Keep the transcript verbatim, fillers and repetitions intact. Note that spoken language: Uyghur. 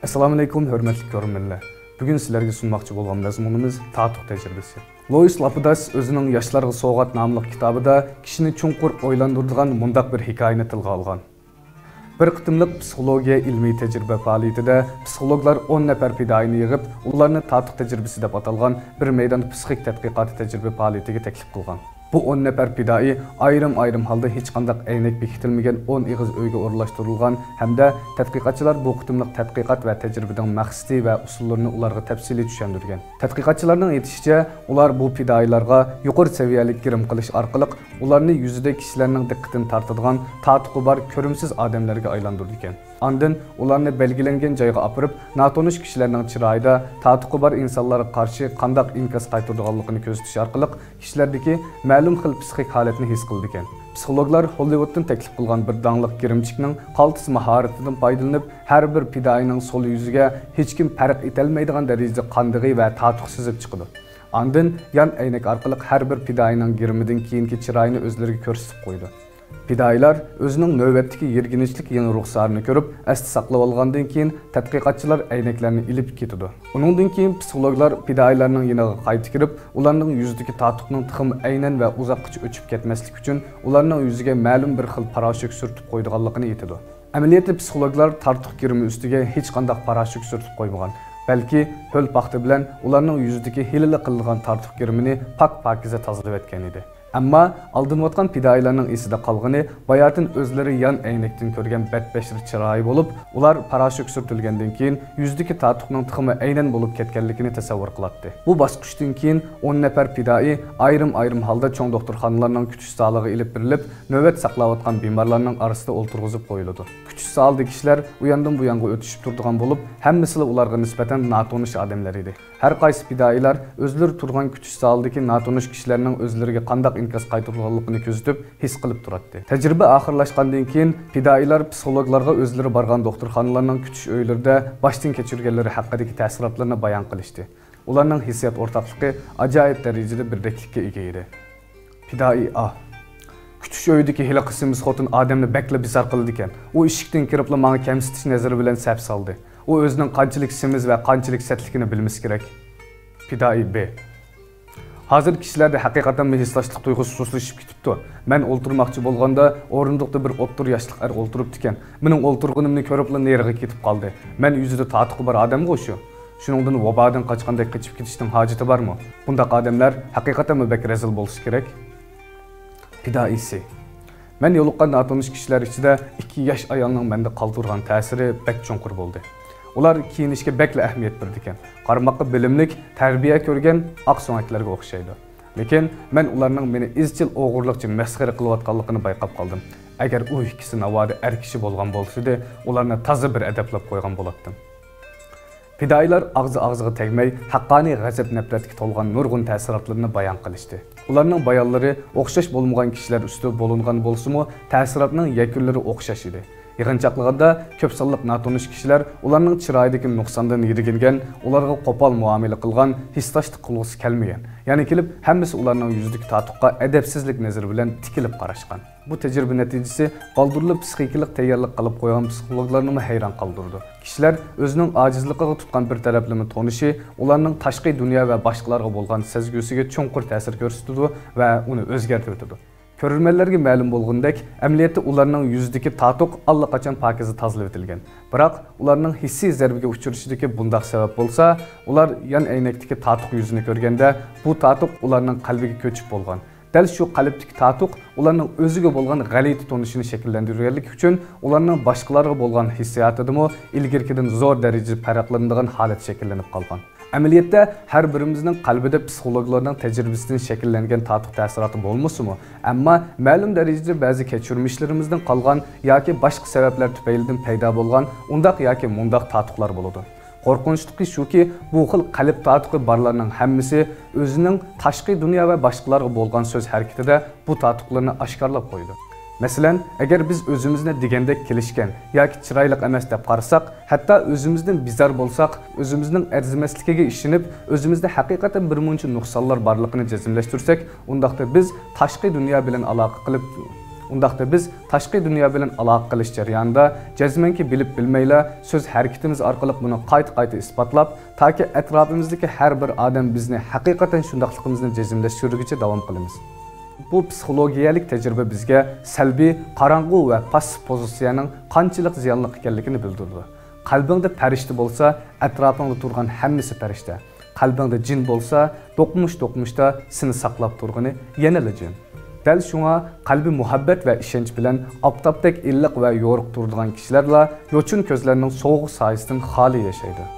ئەسسالامۇئەلەيكۇم، ھۆرمەتلىك كۆرۈرمەنلەر. بۈگۈن سىلەرگە سۇنماقچى بولغان مەزمۇنىمىز تاتۇق تەجرىبىسى. لويىس لاپىداس ئۆزىنىڭ ياشلارغا سوۋغات ناملىق كىتابىدا كىشىنى چوڭقۇر ئويلاندۇرىدىغان مۇنداق بىر ھېكايىنى تىلغا ئالغان. بىر قېتىملىق پسىخولوگىيە ئىلمىي تەجرىبە پائالىيىتىدە پسىخولوگلار ئون نەپەر پىدائىينى يىغىپ، ئۇلارنى تاتۇق تەجرىبىسى دەپ ئاتالغان بىر مەيدان پسىخىك تەتقىقاتى تەجرىبە پائالىيىتىگە تەكلىپ قىلغان. بۇ ئون نەپەر پىدائىي ئايرىم-ئايرىم ھالدا ھېچقانداق ئەينەك بېكىتىلمىگەن ئون ئېغىز ئۆيگە ئورۇنلاشتۇرۇلغان ھەمدە تەتقىقاتچىلار بۇ قېتىملىق تەتقىقات ۋە تەجرىبىنىڭ مەقسىتى ۋە ئۇسۇللىرىنى ئۇلارغا تەپسىلىي چۈشەندۈرگەن. تەتقىقاتچىلارنىڭ ئېيتىشىچە، ئۇلار بۇ پىدائىيلارغا يۇقىرى سەۋىيەلىك گىرىم قىلىش ئارقىلىق ئۇلارنى يۈزىدە كىشىلەرنىڭ دىققىتىنى تارتىدىغان تاتۇقى بار كۆرۈمسىز ئادەملەرگە ئايلاندۇرىدىكەن. ئاندىن ئۇلارنى بەلگىلەنگەن جايغا ئاپىرىپ، ناتونۇش كىشىلەرنىڭ چىرايىدا تاتۇقى بار ئىنسانلارغا قارشى قانداق ئىنكاس قايتۇرىدىغانلىقىنى كۆزىتىش ئارقىلىق كىشىلەردىكى مەلۇم خىل پسىخىك ھالەتنى ھېس قىلىدىكەن. پسىخولوگلار ھوللىۋۇدتىن تەكلىپ قىلغان بىر داڭلىق گىرىمچىكنىڭ قالتىس ماھارىتىدىن پايدىلىنىپ، ھەر بىر پىدائىينىڭ سول يۈزىگە ھېچكىم پەرق ئېتەلمەيدىغان دەرىجىدە قاندىغى ۋە تاتۇق سىزىپ چىقىدۇ. ئاندىن يان ئەينەك ئارقىلىق ھەر بىر پىدائىينىڭ گىرىمىدىن كېيىنكى چىرايىنى ئۆزلىرىگە كۆرسىتىپ قويىدۇ. پىدائىيلار ئۆزىنىڭ نۆۋەتتىكى يىرگىنچلىك يېڭى رۇخسارىنى كۆرۈپ، ئەستە ساقلىۋالغاندىن كېيىن، تەتقىقاتچىلار ئەينەكلەرنى ئېلىپ كېتىدۇ. ئۇنىڭدىن كېيىن پسىخولوگلار پىدائىيلارنىڭ يېنىغا قايتا كىرىپ، ئۇلارنىڭ يۈزىدىكى تاتۇقنىڭ تېخىمۇ ئەينەن ۋە ئۇزاققىچە ئۆچۈپ كەتمەسلىكى ئۈچۈن، ئۇلارنىڭ يۈزىگە مەلۇم بىر خىل پاراشوك سۈرتۈپ قويىدىغانلىقىنى ئېيتىدۇ. ئەمەلىيەتتە پسىخولوگلار تاتۇق گىرىمى ئۈستىگە ھېچقانداق پاراشوك سۈرتۈپ قويمىغان، بەلكى ھۆل پاختا بىلەن ئۇلارنىڭ يۈزىدىكى ھېلىلا قىلىنغان تاتۇق گىرىمىنى پاك-پاكىزە تازىلىۋەتكەن ئىدى. ئەمما ئالدىنىۋاتقان پىدائىيلارنىڭ ئېسىدە قالغىنى باياتىن ئۆزلىرى يان ئەينەكتىن كۆرگەن بەتبەشىرە چىرايى بولۇپ، ئۇلار پاراشوك سۈرتۈلگەندىن كېيىن يۈزىدىكى تاتۇقنىڭ تېخىمۇ ئەينەن بولۇپ كەتكەنلىكىنى تەسەۋۋۇر قىلاتتى. بۇ باسقۇچتىن كېيىن ئون نەپەر پىدائىي ئايرىم-ئايرىم ھالدا چوڭ دوختۇرخانىلارنىڭ كۈتۈش زالىغا ئېلىپ بېرىلىپ، نۆۋەت ساقلاۋاتقان بىمارلارنىڭ ئارىسىدا ئولتۇرغۇزۇپ قويۇلىدۇ. كۈتۈش زالىدا كىشىلەر ئۇياندىن بۇيانغا ئۆتۈشۈپ تۇرىدىغان بولۇپ، ھەممىسىلا ئۇلارغا نىسبەتەن ناتونۇش ئادەملەر ئىدى. ھەر قايسى پىدائىيلار ئۆزلىرى تۇرغان كۈتۈش زالىدىكى ناتونۇش كىشىلەرنىڭ ئۆزلىرىگە قانداق ئىنكاس قايتۇرىدىغانلىقىنى كۆزىتىپ، ھېس قىلىپ تۇراتتى. تەجرىبە ئاخىرلاشقاندىن كېيىن، پىدائىيلار پسىخولوگلارغا ئۆزلىرى بارغان دوختۇرخانىلارنىڭ كۈتۈش ئۆيلىرىدە باشتىن كەچۈرگەنلىرى ھەققىدىكى تەسىراتلىرىنى بايان قىلىشتى. ئۇلارنىڭ ھېسسىيات ئورتاقلىقى ئاجايىپ دەرىجىدە بىردەكلىككە ئىگە ئىدى. پىدائىي ئا. كۈتۈش ئۆيىدىكى ھېلىقى سېمىز خوتۇن ئادەمنى بەكلا بىزار قىلىدىكەن. ئۇ ئىشىكتىن كىرىپلا ماڭا كەمسىتىش نەزىرى بىلەن سەپسالدى. ئۇ ئۆزىنىڭ قانچىلىك سېمىز ۋە قانچىلىك سەتلىكىنى بىلمىسە كېرەك. پىدائىي بې. ھازىر كىشىلەردە ھەقىقەتەنمۇ ھېسداشلىق تۇيغۇسى سۇسلىشىپ كېتىپتۇ. مەن ئولتۇرماقچى بولغاندا، ئورۇندۇقتا بىر ئوتتۇرا ياشلىق ئەر ئولتۇرۇپتىكەن. مېنىڭ ئولتۇرغىنىمنى كۆرۈپلا نېرىغا كېتىپ قالدى. مەن يۈزىدە تاتۇقى بار ئادەمغۇ شۇ. شۇنىڭدىن ۋابادىن قاچقاندەك قېچىپ كېتىشنىڭ ھاجىتى بارمۇ؟ بۇنداق ئادەملەر ھەقىقەتەنمۇ بەك رەزىل بولسا كېرەك. پىدائىيسى. مەن يولۇققان ناتونۇش كىشىلەر ئىچىدە ئىككى ياش ئايالنىڭ مەندە قالدۇرغان تەسىرى بەك چوڭقۇر بولدى. ئۇلار كىيىنىشكە بەكلا ئەھمىيەت بېرىدىكەن. قارىماققا بىلىملىك، تەربىيە كۆرگەن ئاق سۆڭەكلەرگە ئوخشايدۇ. لېكىن مەن ئۇلارنىڭ مېنى ئىزچىل ئوغرىلىقچە مەسخىرە قىلىۋاتقانلىقىنى بايقاپ قالدىم. ئەگەر ئۇ ئىككىسى ناۋادا ئەر كىشى بولغان بولسىدى، ئۇلارنى تازا بىر ئەدەپلەپ قويغان بولاتتىم. پىدائىيلار ئاغزى ئاغزىغا تەگمەي، ھەققانىي غەزەپ-نەپرەتكە تولغان نۇرغۇن تەسىراتلىرىنى بايان قىلىشتى. ئۇلارنىڭ بايانلىرى ئوخشاش بولمىغان كىشىلەر ئۈستىدە بولۇنغان بولسىمۇ، تەسىراتنىڭ يەكۈنلىرى ئوخشاش ئىدى. يىغىنچاقلىغاندا كۆپ سانلىق ناتونۇش كىشىلەر ئۇلارنىڭ چىرايىدىكى نۇقساندىن يىرگىنگەن، ئۇلارغا قوپال مۇئامىلە قىلغان، ھېسداشلىق قىلغۇسى كەلمىگەن. يەنە كېلىپ، ھەممىسى ئۇلارنىڭ يۈزىدىكى تاتۇققا ئەدەپسىزلىك نەزىرى بىلەن تىكىلىپ قاراشقان. بۇ تەجرىبە نەتىجىسى بالدۇرلا پسىخىكىلىق تەييارلىق قىلىپ قويغان پسىخولوگلارنىمۇ ھەيران قالدۇرىدۇ. كىشىلەر ئۆزىنىڭ ئاجىزلىقىغا تۇتقان بىر تەرەپلىمە تونۇشى ئۇلارنىڭ تاشقى دۇنيا ۋە باشقىلارغا بولغان سەزگۈسىگە چوڭقۇر تەسىر كۆرسىتىدۇ ۋە ئۇنى ئۆزگەرتىۋېتىدۇ. كۆرۈرمەنلەرگە مەلۇم بولغىنىدەك، ئەمەلىيەتتە ئۇلارنىڭ يۈزىدىكى تاتۇق ئاللىقاچان پاكىزە تازىلىۋېتىلگەن. بىراق، ئۇلارنىڭ ھېسسىي زەربىگە ئۇچرىشىدىكى بۇنداق سەۋەب بولسا، ئۇلار يان ئەينەكتىكى تاتۇق يۈزىنى كۆرگەندە، بۇ تاتۇق ئۇلارنىڭ قەلبىگە كۆچۈپ بولغان. دەل شۇ قەلبتىكى تاتۇق ئۇلارنىڭ ئۆزىگە بولغان غەلىتە تونۇشىنى شەكىللەندۈرگەنلىكى ئۈچۈن، ئۇلارنىڭ باشقىلارغا بولغان ھېسسىياتىدىمۇ ئىلگىرىكىدىن زور دەرىجىدە پەرقلىنىدىغان ھالەت شەكىللىنىپ قالغان. ئەمەلىيەتتە، ھەر بىرىمىزنىڭ قەلبىدە پسىخولوگلارنىڭ تەجرىبىسىدىن شەكىللەنگەن تاتۇق تەسىراتى بولمىسىمۇ، ئەمما مەلۇم دەرىجىدە بەزى كەچۈرمىشلىرىمىزدىن قالغان ياكى باشقا سەۋەبلەر تۈپەيلىدىن پەيدا بولغان ئۇنداق ياكى مۇنداق تاتۇقلار بولىدۇ. قورقۇنچلۇقى شۇكى، بۇ خىل قەلب تاتۇقى بارلارنىڭ ھەممىسى ئۆزىنىڭ تاشقى دۇنيا ۋە باشقىلارغا بولغان سۆز ھەرىكىتىدە بۇ تاتۇقلىرىنى ئاشكارىلاپ قويىدۇ. مەسىلەن، ئەگەر بىز ئۆزىمىزنى دېگەندەك كېلىشكەن ياكى چىرايلىق ئەمەس دەپ قارىساق، ھەتتا ئۆزىمىزدىن بىزار بولساق، ئۆزىمىزنىڭ ئەرزىمەسلىكىگە ئىشىنىپ، ئۆزىمىزدە ھەقىقەتەن بىرمۇنچە نۇقسانلار بارلىقىنى جەزملەشتۈرسەك، ئۇنداقتا بىز تاشقى دۇنيا بىلەن ئالاقە قىلىپ، ئۇنداقتا بىز تاشقى دۇنيا بىلەن ئالاقە قىلىش جەريانىدا جەزمەنكى بىلىپ بىلمەيلا سۆز ھەرىكىتىمىز ئارقىلىق بۇنى قايتا-قايتا ئىسپاتلاپ، تاكى ئەتراپىمىزدىكى ھەر بىر ئادەم بىزنى ھەقىقەتەن شۇنداقلىقىمىزنى جەزملەشتۈرگۈچە داۋام قىلىمىز. بۇ پسىخولوگىيەلىك تەجرىبە بىزگە سەلبىي، قاراڭغۇ ۋە پاسسىپ پوزىتسىيەنىڭ قانچىلىك زىيانلىق ئىكەنلىكىنى بىلدۈرىدۇ. قەلبىڭدە پەرىشتە بولسا، ئەتراپىڭدا تۇرغان ھەممىسى پەرىشتە. قەلبىڭدە جىن بولسا، دوقمۇش-دوقمۇشتا سېنى ساقلاپ تۇرغىنى يەنىلا جىن. دەل شۇڭا قەلبى مۇھەببەت ۋە ئىشەنچ بىلەن ئاپتاپتەك ئىللىق ۋە يورۇق تۇرىدىغان كىشىلەرلا يوچۇن كۆزلەرنىڭ سوغۇق سايىسىدىن خالىي ياشايدۇ.